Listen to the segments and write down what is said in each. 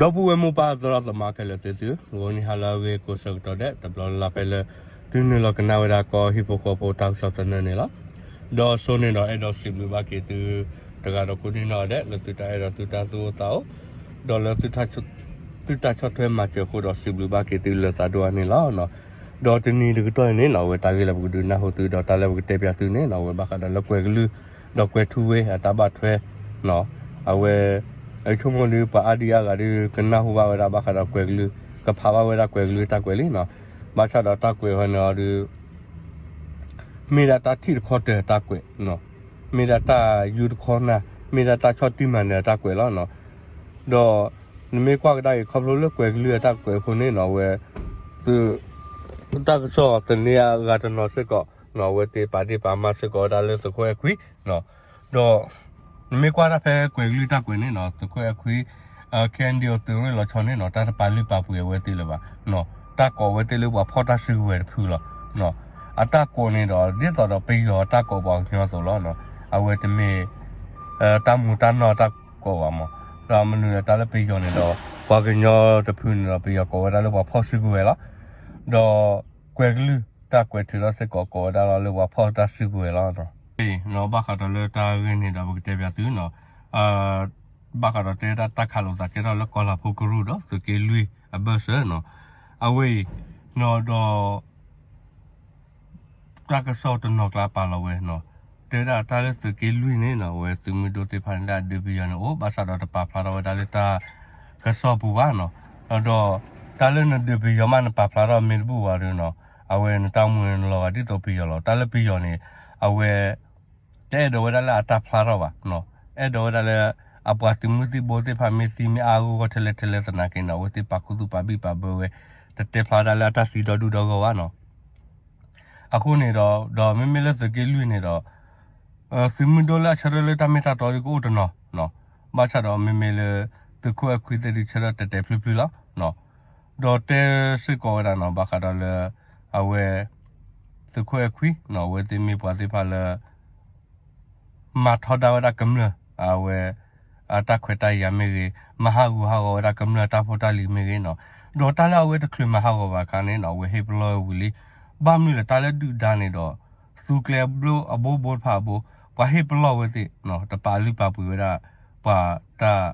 ဒီပုၢ်ဝဲၢ်မိၢ်ပၢ်သရၣ်သမါခဲလၢာ်သ့ၣ်သု, ဂီၤနံၤဟါလၢအဂ့ၤကိးဆၢကတီၢ်ဒဲး တဘျီလၢ်လၢ်ဖဲလၢ သုနုာ်လီၤကနၣ်ဝဲဒၣ်ကီၢ်ဟံၣ်ဖိဃီဖိတၢ်ကစီၣ်သနၢၣ်န့ၣ်လီၤ. ဒီးအဆိန့ၣ်ဒီးအဲၣ်ဒိးစံးဘျုးဘၣ်က့ၤသု တဂၤဒီးကိးဒံၣ်နီၣ်ဒဲး လၢသုတၢ်အဲၣ်ဒီးသုတၢ်သူၣ်အိၣ်သးအိၣ်, ဒီးလၢ သုတၢ်ဆီၣ်ထွဲမၤစၢၤအဃိဒီးစံးဘျုးဘၣ်က့ၤသုလၢသးဒိၣ်အါန့ၣ်လီၤ. ဒီးတနံၤတကတီၢ်အံၤန့ၣ်နီၣ် အဝဲတၢ်ဂ့ၢ်လၢပကဒုးနၢ်ဟူသုဒီးတၢ်လၢပကတဲပၠးသုန့ၣ်နီၣ် အဝဲဘၣ်ဃးဒီးလၢကွဲၤကလုၢ် ဒီးကွဲၤထူဝ့အတၢ်ဘၣ်ထွဲ အဝဲ အဆိကမိၣ်ဒုးပှၤအါဒံအါဂၤဒုး ကနၢ်ဟူဘၣ်ဝဲဒၣ်ဘၣ်ဃးဒီးကွဲၤကလုၢ် ကဖးဘၣ်ဝဲဒၣ်ကွဲၤကလုၢ်တၢ်ကွဲးလံနီၣ်. ဘၣ်ဆၣ်ဒီးတၢ်ကွဲးဝဲန့ၣ်အီၤဒုး မ့ၢ်ဒၣ်တၢ်ထံၣ်တခီတၢၤတၢ်ကွဲး, မ့ၢ်ဒၣ်တၢ်ယူတခီနၢ်, မ့ၢ်ဒၣ်တၢ်ဆီၣ်တံၢ်မၤနၢၤအတၢ်ကွဲးလီၤ. ဒီးနမ့ၢ်ကွၢ်ကဒါက့ၤခီဖျိလၢကွဲၤကလုၢ်အတၢ်ကွဲးအဃိန့ၣ်နီၣ် အဝဲ သု တၢ်ကစီၣ်သန့အဂၤတနီၤစ့ၢ်ကီး အဝဲသ့ၣ်ပာ်ဒ့ၣ်ပာ်မၤစ့ၢ်ကီးဝဲဒၣ်လၢသုးခိၣ်အဲၣ်ခွံ ဒီး နမ့ၢ်ကွၢ်တၢ်ဖဲကွဲၤကလုၢ်တၢ်ကွဲးန့ၣ်နီၣ် သုးခိၣ်အဲၣ်ခွံ ခဲအံၤဒုးသုးရ့ၣ်လီၤဆီန့ၣ်နီၣ် တၢ်တပာ်လုၢ်ပာ်ပှ့ၤအဝဲသ့ၣ်လၢၤဘၣ်, တၢ်ကိးဝဲသ့ၣ်လၢပှၤဖီၣ်တၢ်စုကဝဲၤတဖုလီၤ. အတၢ်ကိးန့ၣ်ဒီး ဒ်သိးဒီးပယီၤတၢ်ကိးပှၤကညီအသိးလီၤ. အဝဲတမ့ၢ် တၢ်မူၤတၢ်နီၢ်တၢ်ကိးဘၣ်မး, ဒီးမနုၤလဲၣ်တၢ်လၢပယီၤန့ၣ်ဒီး ပှၤကညီတဖုန့ၣ်ဒီး ပယီၤကိးဝဲဒၣ်လၢပှၤဖီၣ်စုကဝဲၤလီၤ. ဒီးကွဲၤကလုၢ်တၢ်ကွဲးထုးထီၣ်စ့ၢ်ကီးကိးဝဲဒၣ်လီၤလၢပှၤဖီၣ်တၢ်စုကဝဲၤလီၤ. ဘၣ်ဃးဒီးလၢတၢ်ဂ့ၢ်န့ၣ်ဒီးပကတဲပၠးသုနီၣ် ဘၣ်ဃးဒီးတဲဒၣ်တၢ်ခးလိာ်သးကဲထီၣ်လၢကီၢ်လၤဖိကရူၢ်ဒီးသုးက့လွံၢ်အဘၢၣ်စၢၤနီၣ်, အဝဲအံၤ ဒီး တၢ်ကစီၣ်တနီၤကျါပာ်လီၤဝဲနီၣ်, တဲဒၣ်တၢ်လၢသုးက့လွံၢ်န့ၣ်နီၣ် အဝဲသုးမုၢ်ဒိၣ်သ့ၣ်တဖၣ်န့ၣ်ဒၣ်ဒုးပယီၤန့ၣ်အိၣ် ဘၣ်ဆၣ်ဒီးတပာ်ဖျါထီၣ်ဝဲဒၣ်လၢတၢ်ကစီၣ်ပူၤဘၣ်နီၣ်, ဒီးတၢ်လၢနဒုးပယီၤမးနပာ်ဖျါထီၣ်မ့ၢ်တဘူၣ်ဘၣ်ဒီးနီၣ် အဝဲနတၢ်အိၣ်မူန့ၣ်လီၤဂာ်ဒ်သိးပယီၤလီၤ. တၢ်လၢပယီၤန့ၣ် အဝဲ တအဲၣ်ဒိးဝဲဒၣ်လၢအတၢ်ဖျါထီၣ်ဘၣ်, အဲၣ်ဒိးဝဲဒၣ်လၢ အပှၤသုးမုၢ်သံၣ်ဘိသ့ၣ်တဖၣ်မ့ၢ်သံမ့ၢ်အါအါဂီၢ်ဂီၢ်ထဲလဲၣ်ထဲလဲၣ်သနာ်က့န့ၣ် အဝဲသ့ၣ်ပာ်ခူသူၣ်ပာ်ဘံၣ်ပာ်ဘၢဝဲ တတဲဖျါဝဲဒၣ်လၢအတၢ်သံဒီဒူၣ်ဒီဂီၢ်ဘၣ်နီၣ်. အဃိန့ၣ်ဒီး ဒီးမ့မ့ၢ်လၢသုးက့လွံၢ်န့ၣ်ဒီး သုးမုၢ်ဒိၣ်လၢအဆၢထၢၣ်လၢတၢ်မ့ၢ်တၢ်တီဒုးကအိၣ်တနီၤ, ဘၣ်ဆၣ်ဒီးမ့မ့ၢ်လၢ သုးခိၣ်အဲၣ်ခွံသ့ၣ်ဒုးဆၢထၢၣ်တဲာ်တဲာ်ဖျုဖျုလီၤ. ဒီးတဲစ့ၢ်ကီးဝဲဒၣ်နီၣ် ဘၣ်ဃးဒီးလၢ အဝဲ သုးခိၣ်အဲၣ်ခွံနီၣ် အဝဲသ့ၣ်မ့ၢ်ပှၤသ့ၣ်တဖၣ်လၢ မၤထီဒါဝဲဒၣ်ကမျၢၢ် အဝဲ အတၢ်ခွဲးတၢ်ယာ်မ့ၢ်ဂ့ၤ, မၤဟးဂူာ်ဟးဂီၤဝဲဒၣ်ကမျၢၢ်တၢ်ဖိတၢ်လံၤမ့ၢ်ဂ့ၤနီၣ်, ဒီးတၢ်လၢအဝဲတချုးမၤဟးဂီၤဘၣ်အခါန့ၣ်နီၣ် အဝဲဟ့ၣ်ပလီၢ်ဝဲဝံၤလံ. ဘၣ်မနုၤလဲၣ် တၢ်လၢဒုၣ်ဒါန့ၣ်ဒီး သူကျဲအဘိဘိတဖၣ်အဘိ ပှၤဟ့ၣ်ပလီၢ်ဝဲသ့ၣ် တပာ်လုၢ်ပာ်ပှ့ၤဝဲဒၣ် ပှၤတၢ်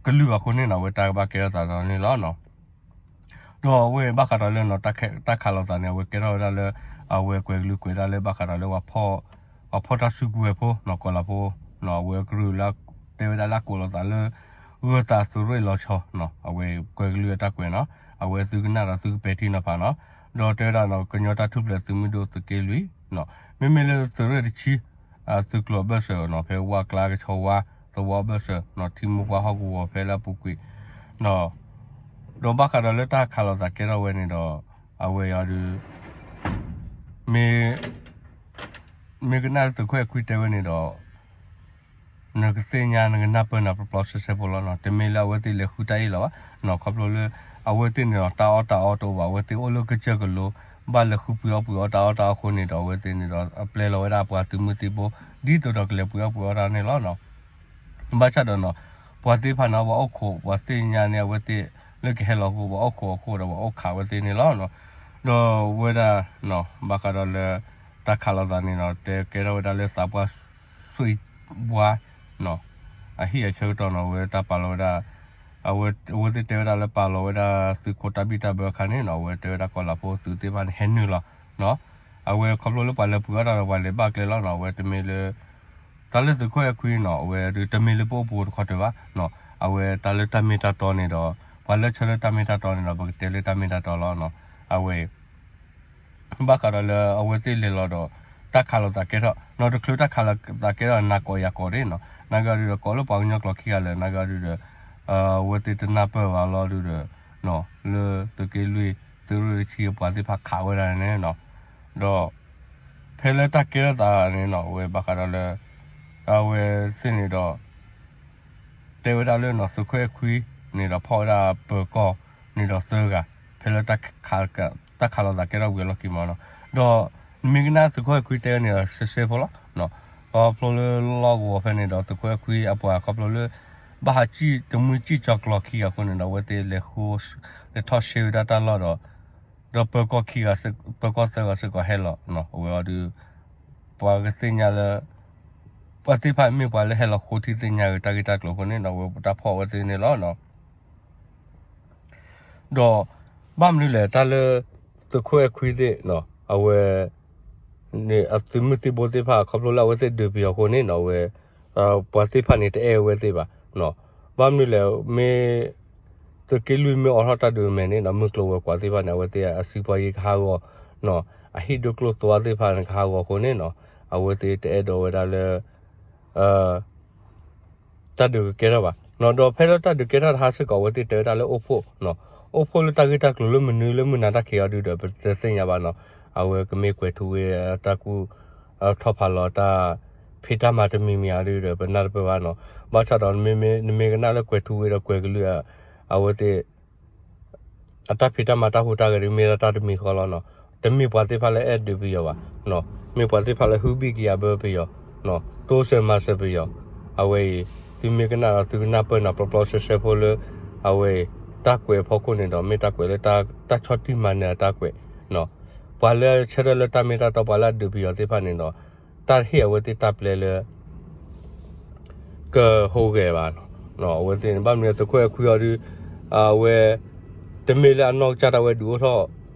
ကလုၢ်ဘၣ်အဃိန့ၣ်နီၣ် အဝဲတၢ်ကဘၣ်ကဲထီၣ်သးဒီးန့ၣ်လီၤ. ဒီးအဝဲဘၣ်ဃးဒီးလၢ တၢ်ခးလိာ်သးန့ၣ် အဝဲကဲထီၣ်ဝဲဒၣ်လၢ အဝဲကွဲၤကလုၢ်ကွဲးဒၣ်လၢဘၣ်ဃးဒီးလၢပှၤဖီၣ် ပှၤဖီၣ်တၢ်စုကဝဲၤဖိနီၣ် ကီၢ်လၤဖိ အဝဲကရူၢ်လၢ တဲဝဲဒၣ်လၢအကိးလိာ်သးလၢ ဂၢၤသးသုးရ့ၣ်လီၤဆီနီၣ် အဝဲကွဲၤကလုၢ်အတၢ်ကွဲးနီၣ် အဝဲသုကနၣ်ဒီးသုကပဲာ်ထံနီၤဖးနီၣ်, ဒီးတဲဝဲဒၣ်နီၣ် ကညီတၢ်ထူၣ်ဖျဲးသုးမုၢ်ဒိၣ်သုးက့လွံၢ် မ့မ့ၢ်လၢသုးရ့ၣ်တဆံ သုးကျိၤအဘၢၣ်စၢၤနီၣ် ဖဲဝၢ်ကျါကဆီဝါ သဝီအဘၢၣ်စၢၤနီၣ် ထံမိၢ်ပှၢ်ဟီၣ်ကဝီၤဖဲလၢအပူၤကွံာ် ဒီးဘၣ်ဃးဒီးလၢတၢ်ခးလိာ်သးကဲထီၣ်ဝဲန့ၣ်ဒီး အဝဲအံၤဒုး မ့ၢ် မ့ၢ်ကနၣ်သုးခိၣ်အဲၣ်ခွံတဲဝဲန့ၣ်ဒီး နကသ့ၣ်ညါနကနၢ်ပၢၢ်နၤပျီပျီဆှဲဆှဲဖိလီၤနီၣ်. တမ့ၢ်လၢအဝဲသ့ၣ်လဲၤဃုတၢ်အ့ၣ်လီၤဘၣ်နီၣ် ခီဖျိလၢ အဝဲသ့ၣ်န့ၣ်ဒီးတၢ်အီၣ်တၢ်အီတအိၣ်ဘၣ် အဝဲသ့ၣ်အိၣ်လၢကစၢၢ်ကလိ ဘၣ်လဲၤဃုပှ့ၤအီၣ်ပှ့ၤအီတၢ်အီၣ်တၢ်အီအဃိန့ၣ်ဒီး အဝဲသ့ၣ်န့ၣ်ဒီး အပျဲလီၤဝဲဒၣ်ပှၤသုးမုၢ်သံၣ်ဘိ ဒ်သိးဒီးကလဲၤပှ့ၤအီၣ်ပှ့ၤအီတၢ်န့ၣ်လီၤနီၣ်. ဘၣ်ဆၣ်ဒီးနီၣ် ပှၤသ့ၣ်တဖၣ်န့ၣ် ပှၤအိၣ်ခိး ပှၤသ့ၣ်ညါန့ၢ်အဝဲသ့ၣ် လၢကဟဲလီၤအဃိ ပှၤအိၣ်ခိးအဃိဒီး ပှၤအိၣ်ခးဝဲသ့ၣ်န့ၣ်လီၤ. ဒီးဝဲဒၣ် ဘၣ်ဃးဒီးလၢ တၢ်ခးလိာ်သးန့ၣ်ဒီး တဲကဲထီၣ်ဝဲဒၣ်လၢသးပှၢ် ဆွံဘှါ အဟံၣ်အဆၢကတီၢ်နီၣ် အဝဲတၢ်ပာ်လီၤဝဲဒၣ် အဝဲသ့ၣ်တဲဝဲဒၣ်လၢပာ်လီၤဝဲဒၣ်သုးခိၣ်တၢ်ဘံၣ်တၢ်ဘၢအခါန့ၣ်နီၣ် အဝဲတဲဝဲဒၣ်ကီၢ်လၤဖိသုးသ့ၣ်တဖၣ်န့ၣ် ဟဲနုာ်လီၤ အဝဲခီဖျိလၢပှၤလဲၤပှ့ၤအီၣ်တၢ်ဒီးပှၤလဲၤဘၣ်ကျဲလီၤနီၣ် အဝဲတမ့ၢ်လၢ တၢ်လၢသုးခိၣ်အဲၣ်ခွံနီၣ် အဝဲဒုးတမ့ၢ်လၢပအိၣ်ပူၤတခီတၢၤဘၣ် အဝဲတၢ်လၢတၢ်မ့ၢ်တၢ်တီန့ၣ်ဒီး ပှၤလၢဆၢလၢတၢ်မ့ၢ်တၢ်တီန့ၣ်ဒီး ပကတဲလၢတၢ်မ့ၢ်တၢ်တီလီၤ အဝဲ ဘၣ်ဃးဒီးလၢအဝဲသ့ၣ်လဲၤလီၤဒီး တၢ်ခးလိာ်သးကဲထီၣ် နီၢ်တချုးတၢ်ခးလိာ်သးကဲထီၣ် နၤကိးယၤကိးဒၣ်နီၣ် နာ်က့အီၤဒုးဒီး ကိးလၢပှၤကညီကျိာ်ခံဂၤလၢာ် နာ်က့အီၤဒုးဒီး အဝဲသ့ၣ်တနၢ်ပၢၢ်ဘၣ်လီၤဒုးဒီး လၢသုးက့လွံၢ် သုးရ့ၣ်တဆံအပှၤသ့ၣ်တဖၣ်ခးဝဲဒၣ်န့ၣ်နီၣ် ဒီး ဖဲလၢတၢ်ကဲထီၣ်သးန့ၣ်နီၣ် အဝဲဘၣ်ဃးဒီးလၢ အဝဲသ့ၣ်န့ၣ်ဒီး တဲဝဲဒၣ်လၢနီၣ် သုးခိၣ်အဲၣ်ခွံန့ၣ်ဒီး ဖီၣ်ဝဲဒၣ်ပၢၤကီၢ်န့ၣ်ဒီးသၢဂၤ ဖဲလၢ တၢ်ခးလိာ်သးကဲထီၣ်ဝံၤအလီၢ်ခံမးနီၣ် ဒီး နမ့ၢ်ကနၣ်သုးခိၣ်အဲၣ်ခွံတဲဝဲန့ၣ်ဒီး ရှဲရှဲဖိလီၤ ခီဖျိလၢလီၢ်ကဝီၤဖဲန့ၣ်ဒီး သုးခိၣ်အဲၣ်ခွံအပှၤခီဖျိလၢ ဘၣ်ဟးစံၣ်တမှံစံၣ်ကၠီၤကျီၤခံဂၤအဃိန့ၣ်ဒီး အဝဲသ့ၣ်လဲၤဃိ လဲၤထီၣ်ရှဲဝဲဒၣ်တၢ်လီၢ်ဒီး ဒီးပၢၤကီၢ်ခံဂၤ ပၢၤကီၢ်သၢဂၤစ့ၢ်ကီးဟဲလီၤနီၤ. အဝဲအီၤဒုး ပှၤကသ့ၣ်ညါလၢ ပှၤသ့ၣ်တဖၣ်မ့ၢ်ပှၤလၢဟဲလီၤဃိထံသ့ၣ်ညါဂ့ၤတၢ်ဂ့ၢ်တၢ်ကျိၤအဃိန့ၣ်နီၤ အဝဲပတၢ်ဖီၣ်အဝဲသ့ၣ်န့ၣ်လီၤနီၤ. ဒီး ဘၣ်မနုၤလဲၣ် တၢ်လၢ သုးခိၣ်အဲၣ်ခွံသ့ၣ်နီၤ အဝဲ န့ၣ် အသုးမုၢ်သံၣ်ဘိသ့ၣ်တဖၣ် ခီဖျိလၢအဝဲသ့ၣ်ဒုးပယီၤအဃိန့ၣ်နီၤ အဝဲ ပှၤသ့ၣ်တဖၣ်န့ၣ်တအဲၣ်အဝဲသ့ၣ်ဘၣ်နီၤ. ဘၣ်မနုၤလဲၣ် မ့ၢ် သုးက့လွံၢ်မ့ၢ်အိးထီၣ်တၢ်ဒုးမဲာ်န့ၣ်နီၤ မုၢ်ကျိၤဝဲၤကွာ်သ့ၣ်တဖၣ်န့ၣ် အဝဲသ့ၣ်အစုပှၤယ့ကဟးဂီၤနီၤ အဟံၣ်ဒိၣ်ကျိၣ်သွါသ့ၣ်တဖၣ်န့ၣ်ကဟးဂီၤအဃိန့ၣ်နီၤ အဝဲသ့ၣ်တအဲၣ်ဒိးဝဲဒၣ်လၢ တၢ်ဒုးကကဲထီၣ်ဘၣ်နီၤ. ဒီးဖဲလၢတၢ်ဒုးကဲထီၣ်တဟါစ့ၢ်ကီး အဝဲသ့ၣ်တဲဝဲဒၣ်လၢအိၣ်ဖှိၣ်နီၤ အိၣ်ဖှိၣ်လၢတၢ်ဂ့ၢ်တၢ်ကျိၤလၢမနုၤလၢမုၢ်နၤတၢ်ခံးအီၤဒုဒီး ပတသ့ၣ်ညါဘၣ်နီၤ. အဝဲကမ့ၢ်ကွဲးထူဝ့တၢ်ကူၣ် ထီၣ်ဖးလီၤတၢ် ဖံးတၢ်မၤတမံၤမံၤအီၤဒုဒီး ပနၢ်တပၢၢ်ဘၣ်နီၤ. ဘၣ်ဆၣ်ဒီး နမ့ၢ်ကနၣ်လၢကွဲးထူဝ့ဒီးကွဲးကလုာ် အဝဲသ့ၣ် အတၢ်ဖံးတၢ်မၤတၢ်ဟူးတၢ်ဂဲၤဒုးမ့ၢ်ဒၣ်တၢ်တမံၤဃီလီၤနီၤ. တမ့ၢ်ပှၤသ့ၣ်တဖၣ်လၢအဲၣ်ဒုးပယီၤဘၣ်နီၤ. မ့ၢ်ပှၤသ့ၣ်တဖၣ်လၢဟုဘံၣ်ကယၤဘၢပယီၤနီၤ တိစၢၤမၤစၢၤပယီၤ. အဝဲအံၤ သုမ့ၢ်ကနၣ်ဒီးသုကနၢ်ပၢၢ်နီၤ ပျီပျီရှဲရှဲဖိလၢ အဝဲအံၤ တၢ်ကွဲးအဖီခိၣ်န့ၣ်ဒီး မ့ၢ်တၢ်ကွဲးလၢ တၢ်ဆီၣ်တံၢ်မၤနၢၤအတၢ်ကွဲးနီၤ. ပှၤလၢဆၢထၢၣ်လၢတၢ်မ့ၢ်တၢ်တီ ပှၤလၢအဒုးပယီၤသ့ၣ်တဖၣ်န့ၣ်ဒီး တၢ်ဟ့ၣ်အဝဲသ့ၣ်တၢ်ပျဲလၢ ကဟူးဂဲၤဘၣ်နီၤ. အဝဲသ့ၣ်န့ၣ် ဘၣ်မနုၤသုးခိၣ်အဲၣ်ခွံအီၤဒုး အဝဲ တမ့ၢ်လၢအနီၢ်ကစၢ်ဒၣ်ဝဲဒုးအိၣ်ထီၣ်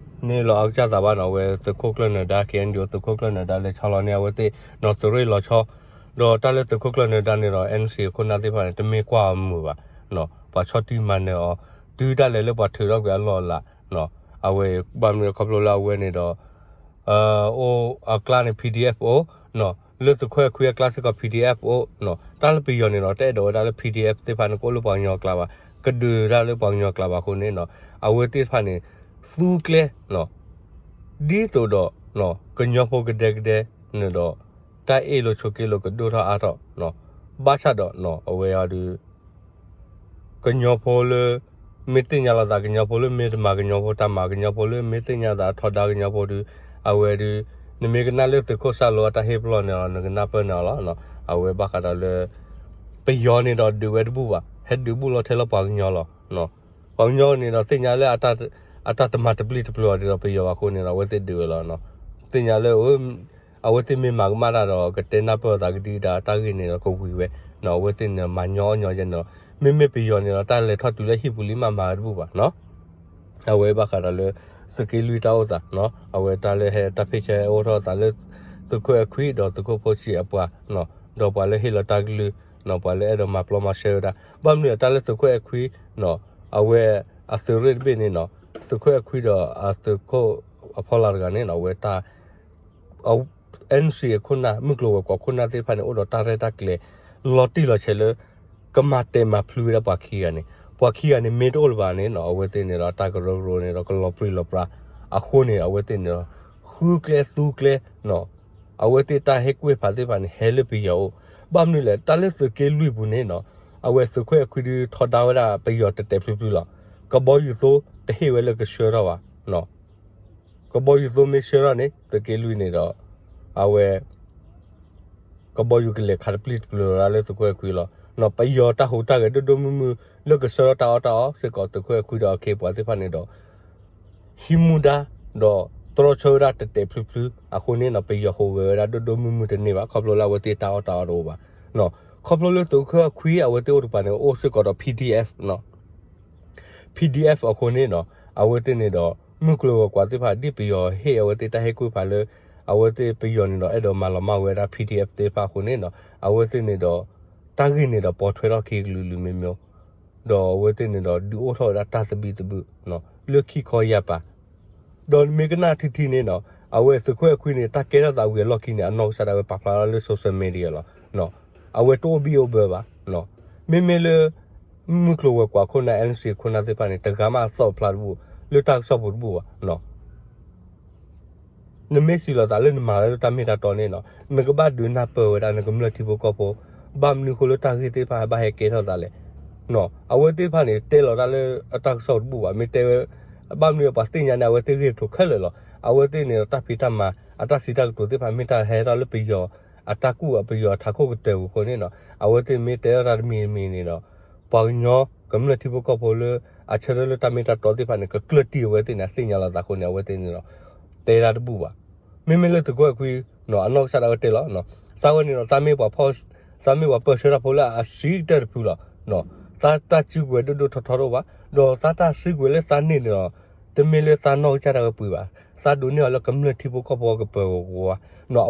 န့ၢ်လီၤအကစၢ်သးဘၣ်နီၤ. အဝဲသုးခိၣ်ကျၢၢ်နၢၤဒါ KNDO သုးခိၣ်ကျၢၢ်နၢၤဒါလဲၤဆီလီၤန့ၢ်အဝဲသ့ၣ်နီၤ သုးရ့ၣ်လီၤဆီ ဒီးတၢ်လၢသုးခိၣ်ကျၢၢ်နၢၤဒါန့ၣ်ဒီး NCA အခိၣ်နၢ်သ့ၣ်တဖၣ်န့ၣ် တမ့ၢ်ကွၢ်အီၤမုာ်ဘၣ်နီၤ. ပှၤဆီၣ်တံၢ်မၤနၢၤအီၤ တုၤဒၣ်လဲာ်လၢပှၤထုးထီၣ်ကွံာ်အလီၢ်အလၤ အဝဲအံၤ ဘၣ်မနုၤခီဖျိလၢအဝဲန့ၣ်ဒီး အိၣ်အကျါန့ၣ် PDF အိၣ်နီၤ လၢသုးခိၣ်အဲၣ်ခွံအကျါစ့ၢ်ကီး PDF အိၣ်နီၤ. တၢ်လၢပယီၤန့ၣ်ဒီး တအဲၣ်ဒိးဝဲဒၣ်လၢ PDF သ့ၣ်တဖၣ်န့ၣ် ကအိၣ်လၢပှၤကညီအကျါဘၣ်, ကဒုးတၢ်လၢပှၤကညီအကျါဘၣ်အဃိန့ၣ်နီၤ အဝဲသ့ၣ်တဖၣ်န့ၣ် သူကျဲနီၤ ဒ်သိးဒီး ကညီဖိကဒဲကဒဲန့ၣ်ဒီး တၢ်အ့ၣ်လိာ်ဆိးက့လိာ်ကဒိၣ်ထီၣ်အါထီၣ်နီၤ. ဘၣ်ဆၣ်ဒီးနီၤ အဝဲအံၤဒုး ကညီဖိလၢ မ့ၢ်သ့ၣ်ညါလိာ်သး ကညီဖိလၢမ့ၢ်တမၤကညီဖိတၢ်မၤ ကညီဖိလၢမ့ၢ်သ့ၣ်ညါသးထီဒါကညီဖိဒုး အဝဲဒုး နမ့ၢ်ကနၣ်လၢသုးခိၣ်စၢ်လိအတၢ်ဟ့ၣ်ပလီၢ်န့ၣ်လီၤ နကနၢ်ပၢၢ်န့ၣ်လီၤနီၤ. အဝဲဘၣ်ဃးဒီးလၢ ပယီၤန့ၣ်ဒီးဒုးဝဲတဘူၣ်ဘၣ်, ဟဲဒုးဘူၣ်လီၤထဲလၢပှၤကညီလီၤ. ပှၤကညီန့ၣ်ဒီးသ့ၣ်ညါလၢ အတၢ်တမၤတပျံၤတပျိၤအီၤဒ်ဒီးပယီၤဘၣ်အဃိန့ၣ်ဒီး အဝဲသ့ၣ်ဒုးဝဲလီၤနီၤ. သ့ၣ်ညါလၢ အဝဲသ့ၣ်မ့ၢ်မၤကမၣ်တၢ်ဒီး ကတဲနၢ်ပၢၢ်အသးကဒံကဒါတၢ်ဂ့ၢ်န့ၣ်ဒီးကဝံၤဝဲနီၤ. အဝဲသ့ၣ်န့ၣ်မၤညီအီၣ်ညီယဲန့ၣ်လီၤ. မ့မ့ၢ်ပယီၤန့ၣ်ဒီး တၢ်လဲၤထီၣ်တုၤလၢဟံၣ်ပူၤလံမးမၤဝဲတဘူၣ်ဘၣ်နီၤ. အဝဲဘၣ်ဃးဒီးလၢ သုးက့လွံၢ်တၢ်အိၣ်သးနီၤ, အဝဲတၢ်လၢဟဲတၢ်ဖ့ၣ်ဆၢဟဲအိၣ်ထီၣ်သးလၢ သုးခိၣ်အဲၣ်ခွံဒီးသုးခိၣ်ဖိဆံးအပှၤနီၤ, ဒီးပှၤလၢဟ့ၣ်လီၤတၢ်ကလုၢ်နီၤ, ပှၤလၢအဲၣ်ဒိးမၤပျီမၤရှဲဝဲဒၣ် ဘၣ်မနုၤအတၢ်လၢသုးခိၣ်အဲၣ်ခွံနီၤ, အဝဲအသုးရ့ၣ်တဘ့ၣ်န့ၣ်နီၤ, သုးခိၣ်အဲၣ်ခွံဒီးအသုးခိၣ်အဖီလာ်တဂၤန့ၣ်နီၤ, အဝဲတၢ် NCA အခိၣ်နၢ် မုၢ်ကျိၤဝဲၤကွာ်ခိၣ်နၢ်သ့ၣ်တဖၣ်န့ၣ် အိၣ်ဒီးတၢ်ရဲၣ်တၢ်ကျဲၤ လီၤတံၢ်လီၤဆဲးလၢ ကမၤတဲာ်မၤဖျုးဝဲဒၣ်ပှၤခံဂၤန့ၣ်, ပှၤခံဂၤန့ၣ် မ့ၢ်တအိၣ်လၢၤဘၣ်န့ၣ်နီၤ, အဝဲသ့ၣ်န့ၣ်ဒီး တၢ်ကရၢကရိန့ၣ်ဒီး ကလီၤပြံလီၤပြါ, အဃိန့ၣ် အဝဲသ့ၣ်န့ၣ်ဒီး ဃုကျဲသူကျဲနီၤ, အဝဲသ့ၣ်တၢ်ဟ့ၣ်ကူၣ်ဟ့ၣ်ဖးသ့ၣ်တဖၣ်န့ၣ် ဟဲလၢပယီၤအိၣ်, ဘၣ်မနုၤလဲၣ် တၢ်လၢသုးက့လွံၢ်ပူၤန့ၣ်နီၤ, အဝဲသုးခိၣ်အဲၣ်ခွံဒုးထီဒါဝဲဒၣ်ပယီၤတဲာ်တဲာ်ဖျုးဖျုးလီၤ, ကဘီယူၤသိတဟ့ၣ်ဝဲလၢကဆှၢထီၣ်ဘၣ်နီၤ ကဘီယူၤသိမ့ၢ်ဆှၢထီၣ်န့ၣ် သုးက့လွံၢ်န့ၣ်ဒီး အဝဲ ကဘီယူၤကလဲၤခးတပျံၤတပျိၤဝဲဒၣ်လၢသုးခိၣ်အဲၣ်ခွံလီၤ. ပယီၤတၢ်ဟူးတၢ်ဂဲၤဒိၣ်ဒိၣ်မုၢ်မုၢ် လၢကဆှၢထီၣ်တၢ်အီၣ်တၢ်အီစ့ၢ်ကီး သုးခိၣ်အဲၣ်ခွံဒီးအခ့အပှၤသ့ၣ်တဖၣ်န့ၣ်ဒီး ဟံးမူဒါ ဒီးတြီဆၢဝဲဒၣ်တဲာ်တဲာ်ဖျုးဖျုးအဃိန့ၣ်နီၤ ပယီၤဟူးဂဲၤဝဲဒၣ်ဒိၣ်ဒိၣ်မုၢ်မုၢ်တန့ၢ်ဘၣ် ခီဖျိလၢအဝဲသ့ၣ်တၢ်အီၣ်တၢ်အီတအိၣ်ဘၣ်. ခီဖျိလၢသုးခိၣ်အဲၣ်ခွံအဝဲသ့ၣ်အိၣ်တပၤန့ၣ် အိၣ်စ့ၢ်ကီးဒီး PDF နီၤ PDF အဃိန့ၣ်နီၤ အဝဲသ့ၣ်န့ၣ်ဒီး မုၢ်ကျိၤဝဲၤကွာ်သ့ၣ်တဖၣ် ဒ်ပယီၤဟ့ၣ်အဝဲသ့ၣ်တၢ်ဟ့ၣ်ကူၣ်ဖးလၢ အဝဲသ့ၣ်ပယီၤန့ၣ်ဒီး အဲၣ်ဒိးမၤလီၤမၢ်ဝဲဒၣ် PDF သ့ၣ်တဖၣ်အဃိန့ၣ်နီၤ အဝဲသ့ၣ်န့ၣ်ဒီး တၢ်ဂ့ၢ်န့ၣ်ဒီး ပိာ်ထွဲထီၣ်ခံကလုာ်လုာ်မ့ၢ်မ့ၢ် ဒီးအဝဲသ့ၣ်န့ၣ်ဒီး ဒုးအိၣ်ထီၣ်ဝဲဒၣ်တၢ်သဘံၣ်သဘုၣ် လၢခံခီယာ်ပၤ ဒီးမ့ၢ်ကနၣ်ထံထံန့ၣ်နီၤ အဝဲသုးခိၣ်အဲၣ်ခွံန့ၣ် တၢ်ကဲထီၣ်သးဝံၤအလီၢ်ခံန့ၣ် အနီၢ်ကစၢ်ဒၣ်ဝဲပာ်ဖျါထီၣ်လၢ social media လီၤ. အဝဲတအိၣ်ဘံၣ်အိၣ်ဘၢဘၣ်. မ့မ့ၢ်လၢ မုၢ်ကျိၤဝဲၤကွာ်ခိၣ်နၢ် NCA ခိၣ်နၢ်သ့ၣ်တဖၣ်န့ၣ် တဂၤမးအသီၣ်ဖျါတဘူၣ် လၢတၢ်ကစီၣ်ပူၤတဘူၣ်ဘၣ်. နမ့ၢ်စံးလီၤသးလၢနမၤလၢတၢ်မ့ၢ်တၢ်တီန့ၣ်နီၤ နကဘၣ်ဒုးနၢ်ပၢၢ်ဝဲဒၣ် နကမျၢၢ်ထံဖိကီၢ်ဖိ ဘၣ်မနုၤဃိလၢတၢ်ဂ့ၢ်သ့ၣ်တဖၣ်ဘၣ်ဟဲကဲထီၣ်သးလဲၣ်. အဝဲသ့ၣ်တဖၣ်န့ၣ် တဲလီၤတၢ်လၢအတၢ်ကစီၣ်တဘူၣ်ဘၣ် မ့ၢ်တဲဝဲ ဘၣ်မနုၤပှၤသ့ၣ်ညါန့ၣ် အဝဲသ့ၣ်ဂ့ၢ်တဖျိခဲလၢာ်လီၤ. အဝဲသ့ၣ်န့ၣ်ဒီးတၢ်ဖံးတၢ်မၤ အတၢ်စံးတၢ်ကတိၤသ့ၣ်တဖၣ် မ့ၢ်တၢ်ဟဲထီၣ်လၢပယီၤ အတၢ်ကူၣ်အပယီၤအထးခိၣ်ကတၢၢ်ပူၤအဃိန့ၣ်နီၤ အဝဲသ့ၣ်မ့ၢ်တဲထီၣ်တၢ်တမံၤတမံၤန့ၣ်ဒီး ပှၤကညီကမျၢၢ်ထံဖိကီၢ်ဖိလၢ အဆၢထၢၣ်လၢတၢ်မ့ၢ်တၢ်တီသ့ၣ်တဖၣ်န့ၣ် ကကျၢၢ်တံၢ်အဝဲသ့ၣ်န့ၣ် အသ့ၣ်ညါလီၤသးအဃိန့ၣ် အဝဲသ့ၣ်န့ၣ်ဒီး တဲဒၣ်တဘူၣ်ဘၣ်. မ့မ့ၢ်လၢသုးခိၣ်အဲၣ်ခွံ အနီၢ်ကစၢ်ဒၣ်ဝဲတဲလီၤ, သးဝဲန့ၣ်ဒီး သးမ့ၢ်ပှၤပၢၢ်ဆၢတၢ်ဖိလၢအဆံးကတၢၢ်တဖုလီၤ. သးတၢ်စုကဝဲၤဒိၣ်ဒိၣ်ထီထီတအိၣ်ဘၣ်, ဒီးသးတၢ်စုကဝဲၤလၢသးန့ၢ်န့ၣ်ဒီး တမ့ၢ်လၢသးနီၢ်ကစၢ်ဒၣ်ဝဲပှ့ၤဘၣ်, သးဒိးန့ၢ်အီၤလၢကမျၢၢ်ထံဖိကီၢ်ဖိကပၢၤကဝါ,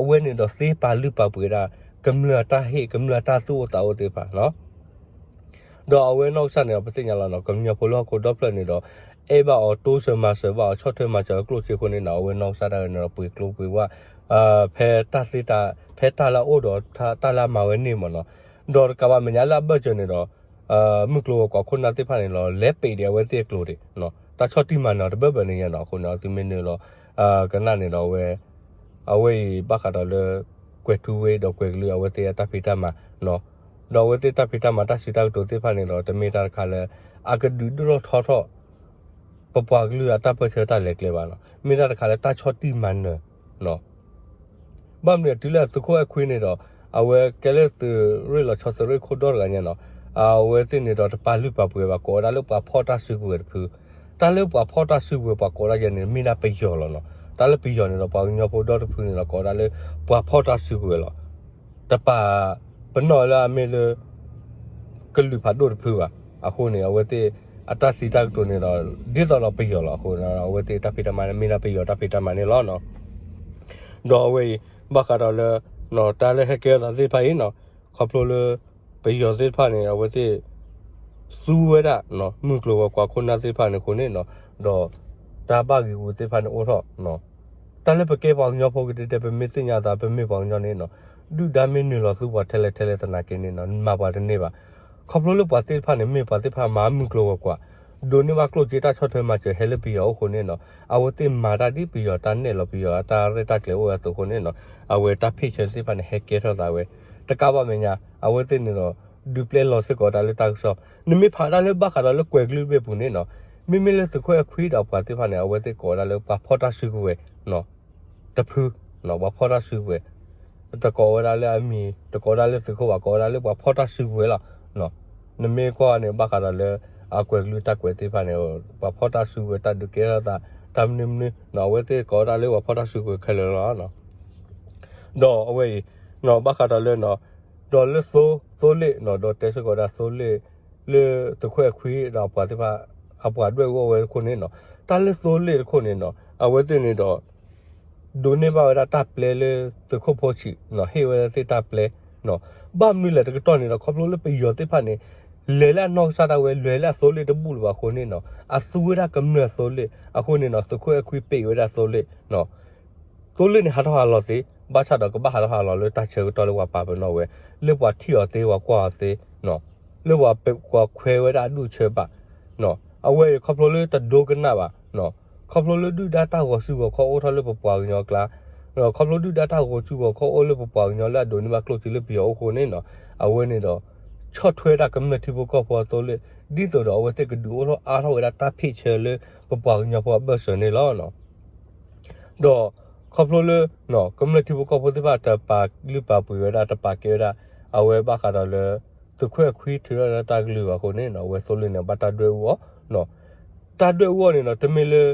အဝဲန့ၣ်ဒီးသ့ပာ်လုၢ်ပာ်ပှ့ၤဒၣ် ကမျၢၢ်အတၢ်ဟ့ၣ် ကမျၢၢ်အတၢ်သူၣ်အိၣ်သးအိၣ်သ့ၣ်တဖၣ်လီၤ. ဒီးအဝဲနီၢ်ကစၢ်န့ၣ်ဒီး ပသ့ၣ်ညါလီၤနီၤ ကညီဖိလၢဟီၣ်ခိၣ်ဒီဖျၢၣ်န့ၣ်ဒီး အဲၣ်ဘၣ်အီၤတိစၢၤမၤစၢၤဘၣ်အီၤ ဆီၣ်ထွဲမၤစၢၤအီၤကျိၣ်စ့အဃိန့ၣ်နီၤ အဝဲနီၢ်ကစၢ်ဒၣ်ဝဲန့ၣ်ဒီး ပှ့ၤကျိပှ့ၤဝၣ် ဖဲတၢ်သ့တၢ် ဖဲတၢ်လၢအအိၣ်ဒီးတၢ်လၢအမၤဝဲန့ၢ်မ့ၢ်နီၤ. ဒီးတကးဘၣ်မဲာ်ညါလၢအဘၢၣ်စၢၤန့ၣ်ဒီး မုၢ်ကျိၤဝဲၤကွာ်ခိၣ်နၢ်သ့ၣ်တဖၣ်န့ၣ်လီၤ လဲၤပံးဒံးအဝဲသ့ၣ်အကျိၤဒံး, တၢ်ဆီၣ်တံၢ်မၤနၢၤတဘၢဘၢန့ၣ်ညါနီၤ အဃိန့ၣ် သုမ့ၢ်နုာ်လီၤ ကနၣ်န့ၣ်ဒီး အဝဲအံၤဘၣ်ဃးဒီးလၢ ကွဲၤထူဝ့ဒီးကွဲၤကလုာ်အဝဲသ့ၣ်အတၢ်ဖံးတၢ်မၤနီၤ, ဒီးအဝဲသ့ၣ်တၢ်ဖံးတၢ်မၤတၢ်စံးတၢ်ကတိၤသ့ၣ်တဖၣ်န့ၣ်ဒီး တမ့ၢ်တၢ်တခါလၢ အကဒုးဒိၣ်ထီၣ်ထီထီၣ် ပပှၤကလုာ်အတၢ်ပၢၢ်ဆၢတၢ်လဲၤကျဲဘၣ်နီၤ, မ့ၢ်တၢ်တခါလၢတၢ်ဆီၣ်တံၢ်မၤနၢၤနီၤ ဘၣ်မနုၤတုၤလၢသုးခိၣ်အဲၣ်ခွံန့ၣ်ဒီး အဝဲကဲလၢသုးရ့ၣ်လီၤဆီသုးရ့ၣ်ခိၣ်ဒီတဂၤညါနီၤ, အဝဲသ့ၣ်န့ၣ်ဒီးတပာ်လုၢ်ပာ်ပှ့ၤဘၣ် ကိးဝဲဒၣ်လၢပှၤဖီၣ်တၢ်စုကဝဲၤတဖု, တၢ်လၢပှၤဖီၣ်တၢ်စုကဝဲၤ ပှၤကိးဒၣ်ယဲန့ၣ် မ့ၢ်ဒၣ်ပယီၤလီၤနီၤ, တၢ်လၢပယီၤန့ၣ်ဒီး ပှၤကညီဖိဒီတဖုန့ၣ်ဒီး ကိးဝဲဒၣ်လၢပှၤဖီၣ်တၢ်စုကဝဲၤလီၤ. တပာ်ပနီၣ်လၢအမ့ၢ်လၢ ကလုာ်ဖးဒိၣ်တဖုဘၣ်. အဃိန့ၣ် အဝဲသ့ၣ်အတၢ်စံးတၢ်ကတိၤန့ၣ်ဒီး ဒ်သိးဒီးပယီၤလီၤ. အဃိန့ၣ် အဝဲသ့ၣ်တၢ်ဖံးတၢ်မၤန့ၣ် မ့ၢ်ဒၣ်ပယီၤတၢ်ဖံးတၢ်မၤန့ၣ်လီၤ. ဒီးအဝဲအံၤ ဘၣ်ဃးဒီးလၢ တၢ်လၢဟဲကဲထီၣ်သးသ့ၣ်တဖၣ်အံၤနီၤ, ခီဖျိလၢ ပယီၤသ့ၣ်တဖၣ်န့ၣ် အဝဲသ့ၣ် သူဝဲဒၣ် မုၢ်ကျိၤဝဲၤကွာ်ခိၣ်နၢ်သ့ၣ်တဖၣ်န့ၣ်အဃိန့ၣ်နီၤ, ဒီးတၢ်ဘၣ်ဂံာ်ဂူာ်သ့ၣ်တဖၣ်န့ၣ်အိၣ်ထီၣ် တၢ်လၢပကဲပှၤကညီဖိကတဲတဲ ပမ့ၢ်သ့ၣ်ညါသး ပမ့ၢ်ပှၤကညီန့ၣ်နီၤ, ဒုၣ်ဒါမ့ၢ်နုာ်လီၤသူပှၤထဲလဲၣ်ထဲလဲၣ်သနာ်က့န့ၣ်နီၤ မၤပှၤတန့ၢ်ဘၣ်. ခီဖျိလၢပှၤသ့ၣ်တဖၣ်န့ၣ် မ့ၢ်ပှၤသ့ၣ်တဖၣ်မၤမုၢ်ကျိၤဝဲၤကွာ်, ဒိးန့ၢ်ဘၣ်ကျိၣ်စ့တၢ်ဆီၣ်ထွဲမၤစၢၤဟဲလၢပယီၤအအိၣ်အဃိန့ၣ်နီၤ, အဝဲသ့ၣ်မၤတၢ်ဒ်ပယီၤတၢ်နဲၣ်လီၤ ပယီၤအတၢ်ရဲၣ်တၢ်ကျဲၤအိၣ်ဝဲအသိးအဃိန့ၣ်နီၤ, အဝဲတၢ်ဖ့ၣ်ဆၢသ့ၣ်တဖၣ်န့ၣ် ဟဲကဲထီၣ်သးဝဲ, တကးဘၣ်မဲာ်ညါ အဝဲသ့ၣ်န့ၣ်ဒီး ဒုးပျဲလီၤစ့ၢ်ကီးတၢ်လၢတၢ်ကစီၣ်, နမ့ၢ်ဖးတၢ်လၢဘၣ်ဃးဒီးလၢကွဲၤကလုာ်တဘ့ၣ်အပူၤန့ၣ်နီၤ, မ့မ့ၢ်လၢသုးခိၣ်အဲၣ်ခွံဒီးအပှၤသ့ၣ်တဖၣ်န့ၣ် အဝဲသ့ၣ်ကိးဝဲဒၣ်လၢပှၤဖီၣ်တၢ်စုကဝဲၤ တဖု, ပှၤဖီၣ်တၢ်စုကဝဲၤ, တကိးဝဲဒၣ်လၢအမံၤ တကိးဝဲဒၣ်လၢသုးခိၣ်ဘၣ် ကိးဝဲဒၣ်လၢပှၤဖီၣ်တၢ်စုကဝဲၤလီၤ. နမ့ၢ်ကွၢ်န့ၣ် ဘၣ်ဃးဒီးလၢ အကွဲၤကလုာ်တၢ်ကွဲးသ့ၣ်တဖၣ်န့ၣ် ပှၤဖီၣ်တၢ်စုကဝဲၤ တၢ်ဒုးကဲထီၣ်သး တၢ်မနုၤမနုၤ အဝဲသ့ၣ်ကိးဝဲဒၣ်လၢပှၤဖီၣ်တၢ်စုကဝဲၤခဲလၢာ်လီၤ. ဒီးအဝဲအံၤ ဘၣ်ဃးဒီးလၢ ဒီးလၢသိ သိလ့ၣ်နီၤ ဒီးတဲစ့ၢ်ကီးဝဲဒၣ်သိလ့ၣ် လၢသုးခိၣ်အဲၣ်ခွံဒီးအပှၤသ့ၣ်တဖၣ် အပှၤဒွဲၣ်အူအီၣ်ဝဲတခိၣ်န့ၣ်နီၤ, တၢ်လၢသိလ့ၣ်တခိၣ်န့ၣ်နီၤ အဝဲသ့ၣ်န့ၣ်ဒီး ဒိးန့ၢ်ဘၣ်ဝဲဒၣ်တၢ်ပျဲလၢသုးခိၣ်ဖိဆံးနီၤ ဟ့ၣ်ဝဲဒၣ်သ့ၣ်တၢ်ပျဲနီၤ, ဘၣ်မနုၤလဲၣ်တကတီၢ်န့ၣ်ဒီး ခီဖျိလၢပယီၤသ့ၣ်တဖၣ်န့ၣ် လဲၤလၢအနီၢ်ကစၢ်ဒၣ်ဝဲ လဲၤလၢအသိလ့ၣ်တဘူၣ်လၢၤဘၣ်အဃိန့ၣ်နီၤ အသူဝဲဒၣ်ကမျၢၢ်သိလ့ၣ် အဃိန့ၣ်နီၤ သုးခိၣ်အဲၣ်ခွံပံးဝဲဒၣ်သိလ့ၣ်နီၤ သိလ့ၣ်န့ၣ် ဟးထီၣ်ဟးလီၤသ့, ဘၣ်ဆၣ်ဒီးကဘၣ်ဟးထီၣ်ဟးလီၤလၢတၢ်ဆၢကတီၢ်လၢပှၤပာ်ပနီၣ်ဝဲ, လၢပှၤထံၣ်အီၤသ့ ပှၤကွၢ်အီၤသ့, လၢပှၤပှၤခွဲးဝဲဒၣ်အဒူၣ်အဆၢဘၣ်, အဝဲအံၤခီဖျိလၢတဒိကနၣ်ဘၣ်, ခီဖျိလၢဒုၣ်ဒါတၢ်ဂီၤစုဂီၤခီၣ်အိၣ်ထီၣ်လၢပပှၤကညီအကျါ, ခီဖျိဒုၣ်ဒါတၢ်ဂီၤစုဂီၤခီၣ်အိၣ်လၢပပှၤကညီလၢအဒိးန့ၢ်ဘၣ်ကျိၣ်စ့လၢပယီၤအအိၣ်အဃိန့ၣ်နီၤ, အဝဲန့ၣ်ဒီး ဆီၣ်ထွဲဒၣ်ကမျၢၢ်ထံဖိကီၢ်ဖိအသိလ့ၣ်, ဒ်သိးဒီးအဝဲသ့ၣ်ကဒုးအိၣ်ထီၣ်အါထီၣ်ဝဲဒၣ်တၢ်ဖ့ၣ်ဆၢလၢပပှၤကညီဖိအဘၢၣ်စၢၤန့ၣ်လီၤ. ဒီးခီဖျိလၢ ကမျၢၢ်ထံဖိကီၢ်ဖိသ့ၣ်တဖၣ်တပာ်လုၢ်ပာ်ပှ့ၤဝဲဒၣ် တပာ်ကဲဝဲဒၣ် အဝဲဘၣ်ဃးဒီးလၢ သုးခိၣ်အဲၣ်ခွံထုးထီၣ်လၢတၢ်ကလုၢ်ဘၣ်အဃိန့ၣ်နီၤ အဝဲသိလ့ၣ်န့ၣ် ဘၣ်တၢ်ဒွဲၣ်အူအီၣ်, တၢ်ဒွဲၣ်အူအီၣ်န့ၣ်နီၤ တမ့ၢ်လၢ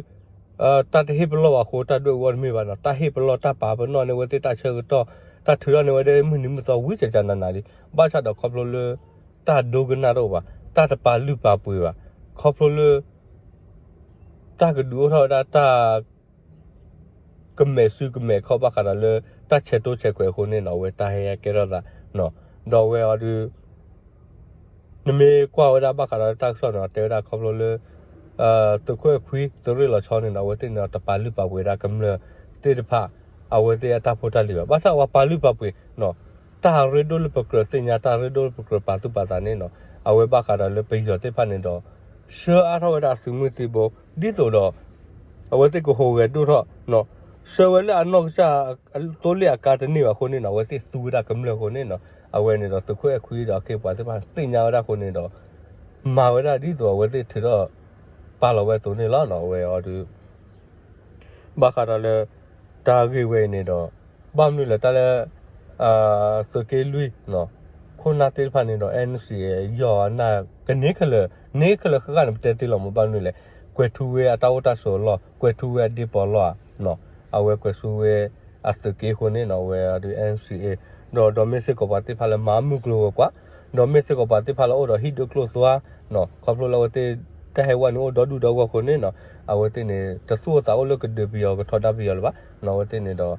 တၢ်တဟ့ၣ်ပလီၢ်ဘၣ်အဃိ တၢ်ဒွဲၣ်အူအီၣ်တမ့ၢ်ဘၣ်နီၤ တၢ်ဟ့ၣ်ပလီၢ် တၢ်ပာ်ပနီၣ်န့ၢ်ဝဲသ့ၣ်တၢ်ဆၢကတီၢ် တၢ်ထုးထီၣ်န့ၢ်ဝဲဒၣ်မုၢ်နံၤမုၢ်သီဝံၤကကနးနးလံ, ဘၣ်ဆၣ်ဒီးခီဖျိလၢ တၢ်ဒိကနၣ်တအိၣ်ဘၣ် တၢ်တပာ်လုၢ်ပာ်ပှ့ၤဘၣ်, ခီဖျိလၢ တၢ်ကဒုးအိၣ်ထီၣ်ဝဲဒၣ်တၢ် ကမဲာ်စုကမဲာ်ခီၣ်ဘၣ်ဃးဒီးလၢ တၢ်ဆဲးတိဆဲးခွဲးအဃိန့ၣ်နီၤ အဝဲတၢ်ဟဲကဲထီၣ်သးနီၤ, ဒီးအဝဲအီၤဒုး နမ့ၢ်ကွၢ်ဝဲဒၣ်ဘၣ်ဃးဒီးတၢ်ကစီၣ်န့ၣ် တဲဝဲဒၣ်ခီဖျိလၢ သုးခိၣ်အဲၣ်ခွံ သုးရ့ၣ်လီၤဆီန့ၣ်နီၤ အဝဲသ့ၣ်န့ၣ်ဒီး တပာ်လုၢ်ပာ်ပှ့ၤဒၣ်ကမျၢၢ်သ့ၣ်တဖၣ် အဝဲသ့ၣ်အတၢ်ဖိတၢ်လံၤဘၣ်. ဘၣ်ဆၣ်ပှၤပာ်လုၢ်ပာ်ပှ့ၤနီၤ တၢ်ရ့ဒိၣ်လၢပကြၢးသ့ၣ်ညါ တၢ်ရ့ဒိၣ်လၢပကြၢးပာ်သူၣ်ပာ်သးန့ၣ်နီၤ အဝဲဘၣ်ဃးဒီးလၢပယီၤသ့ၣ်တဖၣ်န့ၣ်ဒီး ဆှၢအါထီၣ်ဝဲဒၣ်အသုးမုၢ်သံၣ်ဘိ ဒ်သိးဒီး အဝဲသ့ၣ်ကဟူးဂဲၤဒိၣ်ထီၣ်နီၤ ဆှၢဝဲလၢအနီၢ်ကစၢ် သိလ့ၣ်အကါတန့ၢ်ဘၣ်အဃိန့ၣ်နီၤ အဝဲသ့ၣ်သူဝဲဒၣ်ကမျၢၢ်အဃိန့ၣ်နီၤ အဝဲန့ၣ်ဒီးသုးခိၣ်အဲၣ်ခွံဒီးအခ့အပှၤသ့ၣ်တဖၣ်သ့ၣ်ညါဝဲဒၣ်အဃိန့ၣ်ဒီး မၤဝဲဒၣ်ဒ်သိးအဝဲသ့ၣ်ထုးထီၣ်ပာ်လီၤဝဲအသိးန့ၣ်လီၤ. အဝဲအီၤဒုး ဘၣ်ဃးဒီးလၢ တၢ်ဂ့ၢ်ဝဲအံၤန့ၣ်ဒီး ဘၣ်မနုၤလဲၣ်တၢ်လၢ သုးက့လွံၢ်နီၤ ခိၣ်နၢ်သ့ၣ်တဖၣ်န့ၣ်ဒီး NCA ယီၢ်အနၢ်ကန့ၢ်ခဲလၢာ်, န့ၢ်ခဲလၢာ်ဃၣ်ဃၣ်န့ၣ် ပတဲသ့လီၤမး. ဘၣ်မနုၤလဲၣ်, ကွဲၤထူဝ့အတၢ်အိၣ်တၢ်ဆိးအလီၢ်, ကွဲၤထူဝ့အဒ့ပီၤလီၢ်ဧါ, အဝဲကွဲၤထူဝ့အသုးက့အဃိန့ၣ်နီၤ အဝဲဒုး NCA ဒီး ဒီးမ့ၢ်စ့ၢ်ကီးပှၤသ့ၣ်တဖၣ်လၢမၤမုၢ်ကျိၤဝဲၤကွာ်, ဒီးမ့ၢ်စ့ၢ်ကီးပှၤသ့ၣ်တဖၣ်လၢအိၣ်ဒီးဟံၣ်ဒိၣ်ကျိၣ်သွါ, ခီဖျိလၢအဝဲသ့ၣ် တၢ်ဟဲဝဲန့ၣ်အိၣ်ဒီဒူၣ်ဒီဂီၢ်အဃိန့ၣ်နီၤ အဝဲသ့ၣ်န့ၣ် တသူၣ်အိၣ်သးအိၣ်လၢကဒုးပယီၤကထီဒါပယီၤလၢၤဘၣ်နီၤ. အဝဲသ့ၣ်န့ၣ်ဒီး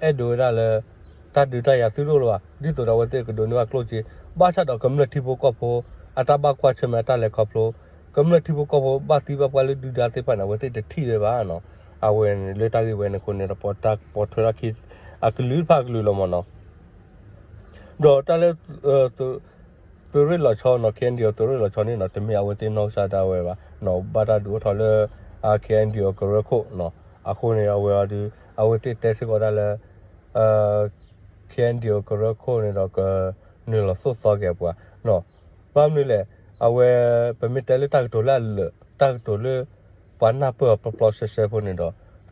အဲၣ်ဒိးဝဲဒၣ်လၢ တၢ်ဒုးတၢ်ယၤသုတအိၣ်လၢၤဘၣ်, ဒ်သိးဒီးအဝဲသ့ၣ်ကဒိးန့ၢ်ဘၣ်ကျိၣ်စ့, ဘၣ်ဆၣ်ဒီးကမျၢၢ်ထံဖိကီၢ်ဖိ အတၢ်ဘၣ်ကွၢ်ဆၢၣ်မဲာ်အတၢ်လဲၤခီဖျိ, ကမျၢၢ်ထံဖိကီၢ်ဖိဘၣ်သံဘၣ်ပှၢ်လၢဒုၣ်ဒါသ့ၣ်တဖၣ်န့ၣ် အဝဲသ့ၣ်တထံၣ်ဝဲဘၣ်နီၤ. အဝဲန့ၣ်လၢတၢ်ဂ့ၢ်ဝဲန့ၣ်အဃိန့ၣ်ဒီး ပတၢ်ပိာ်ထွဲထီၣ်ခံ အကလုာ်တဖၣ်အကလုာ်လီၤမးနီၤ. ဒီးတၢ်လၢ သုးရ့ၣ်လီၤဆီနီၤ KNDO သုးရ့ၣ်လီၤဆီန့ၣ်နီၤ တမ့ၢ်အဝဲသ့ၣ်နီၢ်ကစၢ်ဒၣ်ဝဲဘၣ်နီၤ, ဘၣ်တၢ်ဒုးအိၣ်ထီၣ်လၢ KNDO ကရၢခိၣ်နီၤ. အဃိန့ၣ် အဝဲအီၤဒုး အဝဲသ့ၣ်တဲစ့ၢ်ကီးဒၣ်လၢ KNDO ကရၢခိၣ်န့ၣ်ဒီး ကနုာ်လီၤသိၣ်သီက့ၤအပှၤနီၤ. ဘၣ်မနုၤလဲၣ်, အဝဲ ပမ့ၢ်တဲလၢတၢ်ကတိၤလၢအလၢာ် တၢ်ကတိၤလၢ ပှၤနၢ်ပၢၢ်အီၤပျီပျီဆှဲဆှဲဖိန့ၣ်ဒီး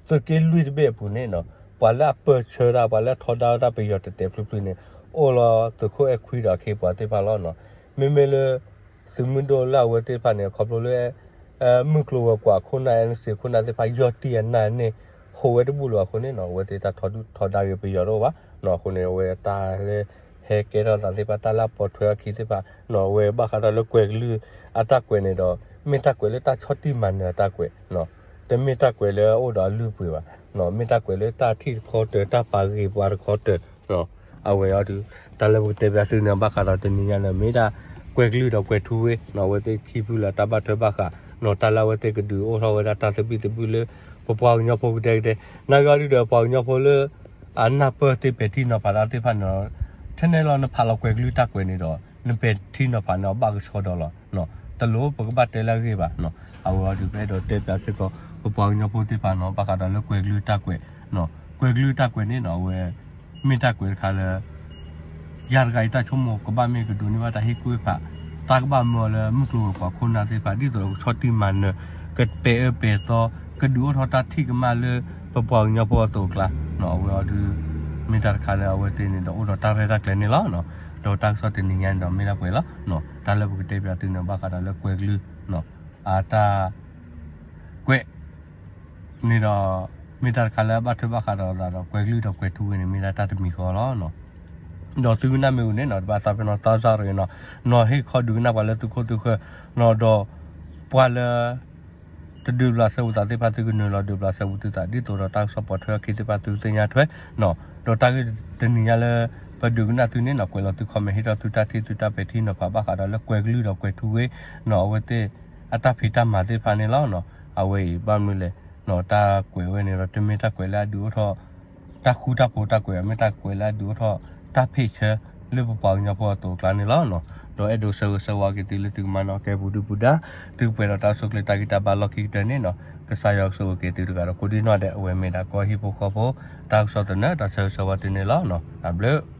သုးက့လွံၢ်တဘ့ၣ်အပူၤန့ၣ်နီၤ ပှၤလၢအပၢၢ်ဆၢတၢ် ပှၤလၢအထီဒါဝဲဒၣ်ပယီၤတဲာ်တဲာ်ဖျုးဖျုးန့ၣ် အိၣ်လီၤသုးခိၣ်အဲၣ်ခွံဒီးအခ့အပှၤသ့ၣ်တဖၣ်လီၤနီၤ. မ့မ့ၢ်လၢ သုးမုၢ်ဒိၣ်လၢအဝဲသ့ၣ်တဖၣ်န့ၣ် ခီဖျိလၢ မုၢ်ကျိၤဝဲၤကွာ်ခိၣ်နၢ် NCA ခိၣ်နၢ်သ့ၣ်တဖၣ် ယီၢ်တံၢ်အနၢ်န့ၣ် ဟူးဝဲတဘူၣ်လၢၤဘၣ်အဃိန့ၣ်နီၤ အဝဲသ့ၣ်တၢ်ထီဒုၣ်ထီဒါဂ့ၤပယီၤတအိၣ်ဘၣ်နီၤ. အဃိန့ၣ် အဝဲတၢ်လၢ ဟဲကဲထီၣ်သးသ့ၣ်တဖၣ် တၢ်လၢအပိာ်ထွဲအခံသ့ၣ်တဖၣ်နီၤ အဝဲဘၣ်ဃးဒီးလၢကွဲၤကလုၢ်အတၢ်ကွဲးန့ၣ်ဒီး မ့ၢ်တၢ်ကွဲးလၢတၢ်ဆီၣ်တံၢ်မၤနၢၤအတၢ်ကွဲးနီၤ. တမ့ၢ်တၢ်ကွဲးလၢအအိၣ်ဒီးအလုၢ်အပှ့ၤဘၣ်နီၤ, မ့ၢ်တၢ်ကွဲးလၢတၢ်ထံၣ်တခီတၢၤ တၢ်ပာ်ဂ့ၤပှၤတခီတၢၤနီၤ. အဝဲအီၤဒုး တၢ်လၢပကတဲပၠးသုန့ၣ် ဘၣ်ဃးဒီးတနံၤညါန့ၣ် မ့ၢ်ဒၣ်ကွဲၤကလုၢ်ဒီးကွဲၤထူဝ့နီၤ အဝဲသ့ၣ်ခံဖုလၢတၢ်ဘၣ်ထွဲဘၣ်ဃးနီၤ တၢ်လၢအဝဲသ့ၣ်ကဒုးအိၣ်ထီၣ်ဝဲဒၣ်တၢ်သဘံၣ်သဘုၣ်လၢ ပပှၤကညီဖိကဒဲကဒဲ နာ်က့အီၤဒုးဒီးပှၤကညီဖိလၢ အနၢ်ပၢၢ်သ့ၣ်ပဲာ်ထံနီၤဖးတၢ်သ့ၣ်တဖၣ်န့ၣ်ဒီး ထဲန့ၣ်လီၤနဖးလီၤကွဲၤကလုၢ်တၢ်ကွဲးန့ၣ်ဒီး နပဲာ်ထံနီၤဖးန့ၣ်အီၤဘၣ်ကဆှီဒီးလီၤ. တလိၣ်ပကဘၣ်တဲလၢအဂ့ၢ်ဘၣ်နီၤ. အဝဲအီၤဒုးပအဲၣ်ဒိးတဲပၠးစ့ၢ်ကီး ပပှၤကညီဖိသ့ၣ်တဖၣ်နီၤ ဘၣ်ဃးဒီးလၢကွဲၤကလုၢ်တၢ်ကွဲးနီၤ, ကွဲၤကလုၢ်တၢ်ကွဲးန့ၣ်နီၤ အဝဲ မ့ၢ်တၢ်ကွဲးတခါလၢ ယၤတဂၤအံၤတၢ်ဆိကမိၣ်ကဘၣ်မ့ၢ်ကဒိးန့ၢ်ဘၣ်တၢ်ဟ့ၣ်ကူၣ်ဟ့ၣ်ဖး, တၢ်ကဘၣ်မၢအီၤလၢမုၢ်ကျိၤဝဲၤကွာ်ခိၣ်နၢ်သ့ၣ်တဖၣ် ဒ်သိးဒီးကဆီၣ်တံၢ်မၤနၢၤ, ကပဲာ်အၢပဲာ်သီ, ကဒုးအိၣ်ထီၣ်တၢ်ထံၣ်ကမၣ်လၢပပှၤကညီဖိအသိးအကျါနီၤ. အဝဲအီၤဒုး မ့ၢ်တၢ်တခါလၢအဝဲသ့ၣ်န့ၣ်ဒီးအိၣ်ဒီးတၢ်ရဲၣ်တၢ်ကျဲၤန့ၣ်လီၤ. ဒီးတၢ်ကစီၣ်တနံၤညါန့ၣ်ဒီးမ့ၢ်ဒၣ်ကွဲးလီၤ. တၢ်လၢပကတဲပၠးသုန့ၣ် ဘၣ်ဃးဒီးလၢကွဲၤကလုၢ် အတၢ် ကွဲး န့ၣ်ဒီး မ့ၢ်တၢ်တခါလၢအဘၣ်ထွဲဘၣ်ဃးဒီးအသးဒီး ကွဲၤကလုၢ်ဒီးကွဲၤထူဝ့န့ၣ် မ့ၢ်ဒၣ်တၢ်တမံၤဃီလီၤ. ဒီးသုကနၣ်မ့ၢ်အူန့ၣ်နီၤ တဘၣ်သးပ့ၤနီၣ်သးစၢ်ရ့နီၤ, နီၤဟ့ၣ်ခီဒုးကနၣ်ပှၤလၢသုခိၣ်သုဃၢၤနီၤ, ဒီးပှၤလၢ တဒုးဘျးစဲဘူးသးသ့ၣ်တဖၣ် သုကနုာ်လီၤဒုးဘျးစဲဘူးသုသး ဒ်သိးဒီးတၢ်ကစီၣ်ပိာ်ထွဲအခံသ့ၣ်တဖၣ်သုသ့ၣ်ညါထွဲနီၤ. ဒီးတၢ်ဂ့ၢ်တနံၤညါလၢ ပဒုးကနၣ်သုန့ၣ်နီၤ ကွဲးလီၤသု comment ဟ့ၣ်ထီၣ်သုတၢ်ထံၣ်သုတၢ်ပဲာ်ထံနီၤဖး ဘၣ်ဃးဒီးလၢကွဲၤကလုၢ်ဒီးကွဲၤထူဝ့နီၤ အဝဲသ့ၣ် အတၢ်ဖံးတၢ်မၤသ့ၣ်တဖၣ်န့ၣ်လီၤ. အဝဲအံၤ ဘၣ်မနုၤလဲၣ်နီၤ တၢ်ကွဲးဝဲန့ၣ်ဒီး တမ့ၢ်တၢ်ကွဲးလၢအဒုးအိၣ်ထီၣ် တၢ်ဃူတၢ်ဖိးတၢ်ကွဲး, မ့ၢ်တၢ်ကွဲးလၢအဒုးအိၣ်ထီၣ် တၢ်ဖ့ၣ်ဆၢလၢပပှၤကညီဖိအသိးအကျါန့ၣ်လီၤ. ဒီးအဲၣ်ဒိးဆၢဂ့ၤဆၢဝါက့ၤသုလၢသုကမၤနၢၤကဲပူၤဒုပူၤဒါ, သုကပှဲၤဒီးတၢ်အိၣ်ဆူၣ်အိၣ်ချ့တၢ်ဂံၢ်တၢ်ဘါလီၢ်ခံကတၢၢ်န့ၣ်နီၤ, ကစၢ်ယွၤကဆိၣ်ဂ့ၤက့ၤသုတဂၤဒီးကိးဒံနီၢ်ဒဲး အဝဲမ့ၢ်ဒၣ်ကီၢ်ဟံၣ်ဖိဃီဖိ တၢ်ကစီၣ်သနၢၣ် တၢ်ဆၢဂ့ၤဆၢဝါသုန့ၣ်လီၤ. တၢ်ဘျုး